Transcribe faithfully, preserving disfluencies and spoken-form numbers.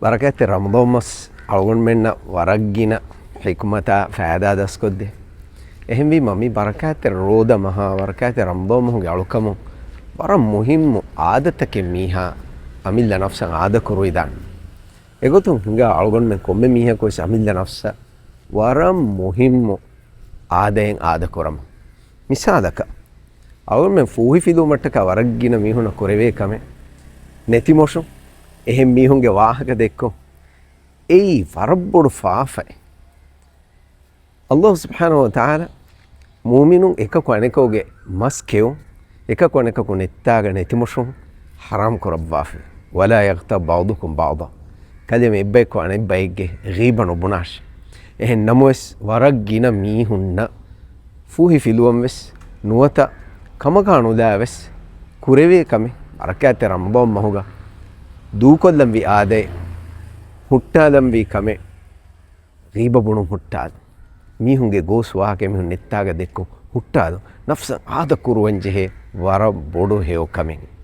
ބަރަކާތްތެރި ރަމަޟާން މަސް އަޅުގަނޑުމެންނަށް ވަރަށް ގިނަ ޙިކުމަތާ ފައިދާ ދަސްކޮށްދޭ. އެހެންވީމަ، މި ބަރަކާތްތެރި ރޯދަ މަހާ، ބަރަކާތްތެރި ރަމަޟާން މަހުގެ އަޅުކަމުން ވަރަށް މުހިއްމު އާދަތަކެއް މީހާ އަމިއްލަ ނަފްސަށް އާދަކުރުވިދާނެ. އެގޮތުން ހިނގާ އަޅުގަނޑުމެން ކޮންމެ މީހަކު ވެސް އަމިއްލަ ނަފްސަށް ވަރަށް މުހިއްމު އާދައެއް އާދަކުރަމު. މިސާލަކަށް، އަޅުގަނޑުމެން ފޫހިފިލުވުމަށްޓަކާ ވަރަށް ގިނަ މީހުންނަށް ކުރެވޭ ކަމެއް، ނެތިމޮށުން، އެހެން މީހުންގެ ވާހަކަ ދެއްކުން. އެއީ ވަރަށް ބޮޑު ފާފައެއް. ﷲ ސުބްޙާނަހޫ ވަތަޢާލާ މުއުމިނުން އެކަކު އަނެކަކުގެ މަސް ކެއުން، އެކަކު އަނެކަކު ނެއްތާގަ ނެތިމޮށުން ޙަރާމް ކުރައްވާފި. ولا يغتب بعضكم بعضا. ކަލޭމެ އެއްބަޔަކު އަނެއްބައެއްގެ ޣީބަ ނުބުނާށި. އެހެން ނަމަވެސް، ވަރަށް ގިނަ މީހުންނަށް ފޫހިފިލުވަން ވެސް ނުވަތަ ކަމަކާ ނުލާ ވެސް ކުރެވޭ ކަމެއް، ބަރަކާތްތެރި ރަމަޟާން މަހުގަ ދޫކޮށްލަންވީ އާދައެއް، ހުއްޓާލަންވީ ކަމެއް، ޣީބަ ބުނުން ހުއްޓާލުން. މީހުންގެ ގޯސް ވާހަކަ މީހުން ނެއްތާގަ ދެއްކުން ހުއްޓާލުން. ނަފްސަށް އާދަ ކުރުވަން ޖެހޭ ވަރަށް ބޮޑު ހެޔޮ ކަމެއް.